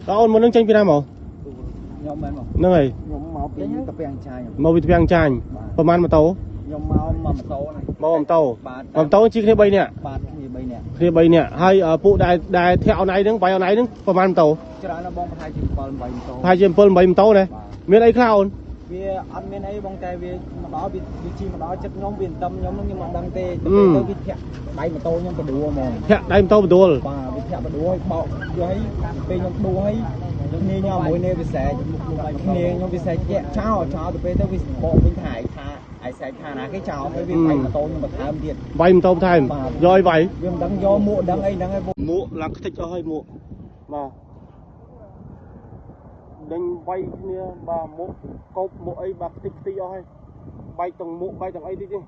តើអូនមុននឹងចេញពីណាមក ខ្ញុំមែនមក ហ្នឹងហើយ ខ្ញុំមកពីតាពាំងចាញ មកពីតាពាំងចាញ ប្រហែលម៉ូតូ ខ្ញុំមកម៉ូតូហ្នឹង មកម៉ូតូ បាទ ម៉ូតូជិះគ្នា3នាក់ បាទគ្នា3នាក់ គ្នា3នាក់ហើយពួកដែលធាក់អូនឯងហ្នឹង វាយអូនឯងហ្នឹងប្រហែលម៉ូតូ ច្រើនណាស់បង ប្រហែលជា7 8ម៉ូតូ ប្រហែលជា7 8ម៉ូតូណា មានអីខ្លះអូន វាអត់មានអីបង តែវាមកដល់ វាជិះមកដល់ចិត្តខ្ញុំ វាអន្ទឹមខ្ញុំហ្នឹង ខ្ញុំអត់ដឹងទេ ទៅទៅវាធាក់ដៃម៉ូតូខ្ញុំបដួលហ្មង ធាក់ដៃម៉ូតូបដួល បាទ វាធាក់បដួលឲ្យបោកយកឲ្យពេលខ្ញុំដួលឲ្យគ្នាខ្ញុំមួយនេះវាស្រែកគ្នាខ្ញុំ វាស្រែកជាក់ចោលចោល ទៅពេលទៅវាបកវិញថាថាឯស្រែកថាណាគេចោល ហើយវាវាយម៉ូតូខ្ញុំបន្ថែមទៀត វាយម៉ូតូបន្ថែម យកឲ្យវាយ វាមិនដឹងយកមួកដឹងអីហ្នឹងឯង មួកឡើងខ្ទេចអស់ហើយ មួកបាទដេញវាយគ្នា បាទ មុខកោបមុខអី បាទ ខ្ទេចខ្ទីអស់ហើយ បែកទាំងមុខបែកទាំងអីតិចនេះ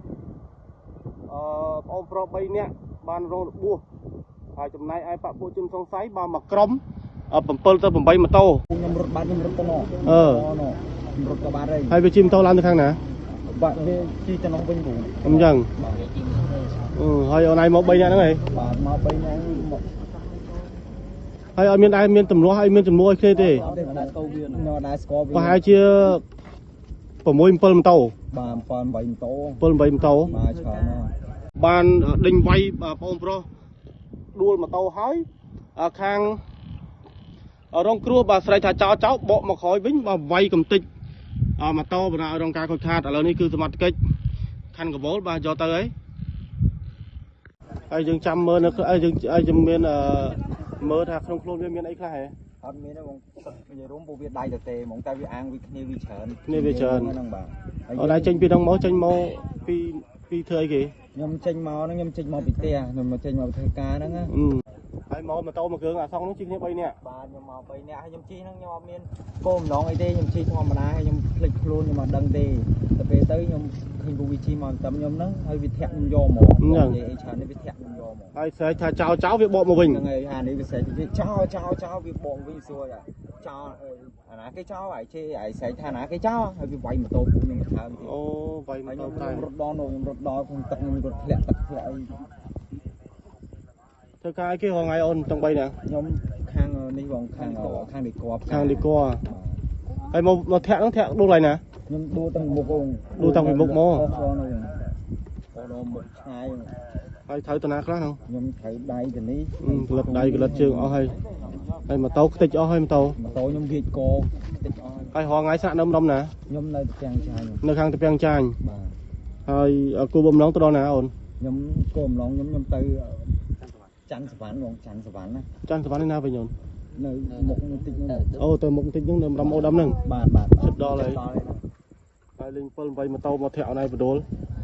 អឺបងប្រុស3នាក់បានរងរបួសហើយ ចំណែកឯបពួកជនសង្ស័យបាទមួយក្រុម7ទៅ8ម៉ូតូ ខ្ញុំរត់បាត់ ខ្ញុំរត់ទៅនោះ អឺ ខ្ញុំរត់ទៅបាត់ហើយ ហើយវាជិះម៉ូតូឡើងទៅខាងណា បាទ វាជិះទៅនោះវិញពូ អញ្ចឹង អឺហើយអូនឯងមក3នាក់ហ្នឹងហី បាទ មក3នាក់មក ហើយអត់មានដែរមានទម្លាស់ ហើយមានចំនួនឲ្យគ្នាទេ អត់ទេ មិនដែរស្គាល់វា ខ្ញុំអត់ដែរស្គាល់វា ប្រហែលជា6 7ម៉ូតូ បាទ 7 8ម៉ូតូ 7 8ម៉ូតូ បាទ ច្រើនណាស់ បានដេញវាយបងប្រុសដួលម៉ូតូហើយ ខាងរងគ្រោះបាទស្រែកថាចោលចោល បកមកក្រោយវិញបាទ វាយកំតិចម៉ូតូបណ្ដាឲ្យរងការខូចខាត។ ឥឡូវនេះគឺសមត្ថកិច្ចខណ្ឌកវលបាទយកទៅហើយ ហើយយើងចាំមើលនៅ យើងយើងមានមើលថាក្នុងខ្លួនវាមានអីខ្លះហ៎ អត់មានទេបង និយាយរួមពួកវាដៃទៅទេហ្មង តែវាអាងវាគ្នាវាច្រើន គ្នាវាច្រើនហ្នឹងបាទ អត់ដែរចេញពីហ្នឹងមក ចេញមកពីធ្វើអីគេ ខ្ញុំចេញមកហ្នឹង ខ្ញុំចេញមកពីផ្ទះ ខ្ញុំមកចេញមកធ្វើការហ្នឹងណា ហើយមកម៉ូតូមួយគ្រឿងអាសងហ្នឹងជិះគ្នា3នាក់ បាទ ខ្ញុំមក3នាក់ ហើយខ្ញុំជិះហ្នឹងខ្ញុំអត់មានគោលម្ដងអីទេ ខ្ញុំជិះធម្មតា ហើយខ្ញុំភ្លេចខ្លួន ខ្ញុំអត់ដឹងទេ ទៅពេលទៅខ្ញុំឃើញពួកវាជិះមកតាមខ្ញុំហ្នឹង ហើយវាធាក់ខ្ញុំយកមក និយាយអីច្រើននេះ វាធាក់ខ្ញុំយកមក ហើយស្រែកថាចោលចោល វាបកមកវិញ ហ្នឹងហើយ អានេះវាស្រែកវាចោលចោលចោល វាបកវិញ សួរចោលអាណាគេចោល ហើយជេរហើយស្រែកថាណាគេចោល ហើយវាវាយម៉ូតូពួកខ្ញុំបន្ថែមទៀត អូ វាយម៉ូតូ ថែម រត់ដល់នោះ ខ្ញុំរត់ដល់ក្នុងទឹក ខ្ញុំរត់ធ្លាក់ទឹកធ្លាក់អី ធ្វើការអីគេរងថ្ងៃអូនទាំង3នាក់ ខ្ញុំខាងនេះបង ខាងឌីក ខាងឌីក ហើយមកមកធាក់ហ្នឹងធាក់ដួលហើយណា ខ្ញុំដួលតាំងមុខអូន ដួលតាំងពីមុខមក ដល់មុខឆ្ងាយ ហើយត្រូវតាណាខ្លះហ្នឹង ខ្ញុំត្រូវដៃទៅនេះ ក្លិតដៃក្លិតជើងអស់ហើយ ហើយម៉ូតូខ្ទេចអស់ហើយ ម៉ូតូ ម៉ូតូខ្ញុំវាចកខ្ទេចអស់ហើយ រងថ្ងៃស្នាក់នៅម្ដុំណា ខ្ញុំនៅតាពាំងចាញ នៅខាងតាពាំងចាញ បាទ ហើយគូបំឡងទៅដល់ណាអូន ខ្ញុំគោបំឡងខ្ញុំខ្ញុំទៅច័ន្ទសវណ្ណបង ច័ន្ទសវណ្ណណា ច័ន្ទសវណ្ណនេះណាវិញអូន នៅមុខបន្តិចហ្នឹង អូ ទៅមុខបន្តិចហ្នឹង នៅម្ដុំអូដាំហ្នឹង បាទបាទ ជិតដល់ហើយ ហើយលេង7 8ម៉ូតូមកធាក់អូនឯងបដួល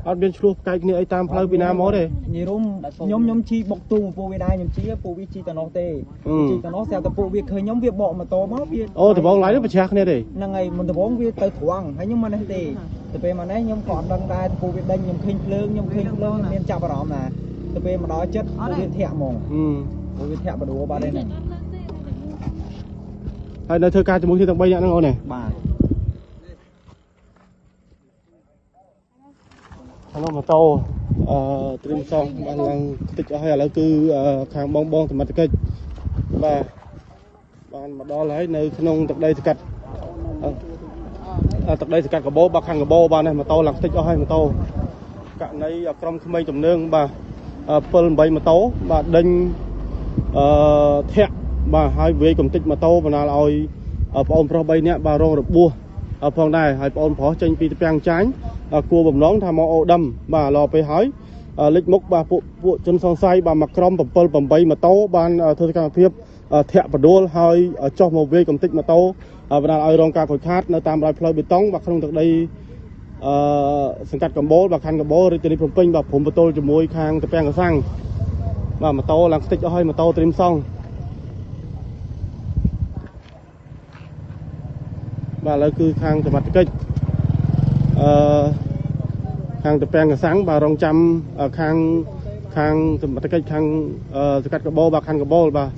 អត់មានឆ្លោះផ្កាយគ្នាអីតាមផ្លូវពីណាមកទេ និយាយរួមខ្ញុំខ្ញុំជិះបុកទូមកពួកវាដែរ ខ្ញុំជិះពួកវាជិះទៅនោះទេ ជិះទៅនោះ ស្រាប់តែពួកវាឃើញខ្ញុំ វាបកម៉ូតូមកវា អូ ដំបងឡើយនេះប្រឆាះគ្នាទេ ហ្នឹងហើយ មុនដំបងវាទៅត្រង់ហើយ ខ្ញុំមកនេះទេ ទៅពេលមកនេះខ្ញុំក៏អត់ដឹងដែរ ពួកវាដេញខ្ញុំ ឃើញភ្លើង ខ្ញុំឃើញភ្លើង មានចាប់អារម្មណ៍ណា ទៅពេលមកដល់ចិត្តពួកវាធាក់ហ្មង ពួកវាធាក់បដួលបាត់ហើយហ្នឹង ហើយនៅធ្វើការជាមួយគ្នាទាំង3នាក់ហ្នឹងអូន បាទ ឥឡូវម៉ូតូអឺត្រៀមសងបានឡើងខ្ទេចអស់ហើយ ឥឡូវគឺខាងបងបងសមត្ថកិច្ចបាទបានមកដល់ហើយ នៅក្នុងទឹកដីសកាត់ ទឹកដីសកាត់កបោបាទ ខាងកបោបាទ នេះម៉ូតូឡើងខ្ទេចអស់ហើយ ម៉ូតូករណីក្រុមក្មេងទំនើងបាទ7 8ម៉ូតូបាទដេញអឺធាក់បាទ ហើយវាយកំតិចម៉ូតូបណ្ដាលឲ្យប្អូនប្រុស3នាក់បាទរងរបួសផងដែរ ហើយប្អូនប្រុសចេញពីតាពាំងចាញ់ គួរបំណងថាមកអូដឹមបាទ ឡពេលហើយលេចមុខបាទ ពួកជនសង្ស័យបាទមួយក្រុម7 8ម៉ូតូបានធ្វើសកម្មភាពធាក់បដួល ហើយចុះមកវាយកំតិចម៉ូតូបណ្ដាលឲ្យរងការខូចខាតនៅតាមរយផ្លូវបេតុងបាទ ក្នុងទឹកដីអឺសង្កាត់កំបូលបាទ ខណ្ឌកំបូល រាជធានីភ្នំពេញបាទ ព្រំប្រទល់ជាមួយខាងតាពាំងកសាំងបាទ ម៉ូតូឡើងខ្ទេចអស់ហើយ ម៉ូតូត្រៀមសង់បាទ ឥឡូវគឺខាងសមត្ថកិច្ចអឺខាងតាពាំងកសាំងបាទ រងចាំខាងខាងសមត្ថកិច្ចខាងសង្កាត់កបោបាទ ខណ្ឌកបោលបាទ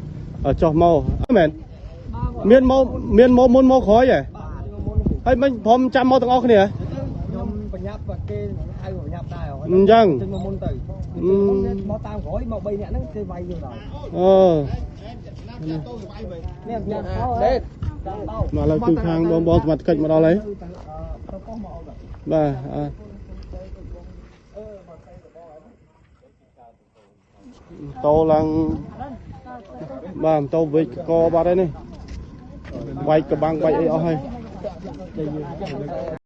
ចុះមកមែន មានមកមានមកមុនមកក្រោយហ៎ ហើយមិនព្រមចាំមកទាំងអស់គ្នា ខ្ញុំបញ្ញាប់គេហៅបញ្ញាប់ដែរ អញ្ចឹង ចេញមកមុនទៅមកតាមក្រោយមក3នាក់ហ្នឹងគេវាយយើងដល់ អឺ នេះញ៉ាំទេ មកឥឡូវគឺខាងបងបងសមត្ថកិច្ចមកដល់ហើយបាទអតោឡើងបាទម៉ូតូវិចកបាត់ហើយនេះវាយកបាំងវាយអីអស់ហើយ។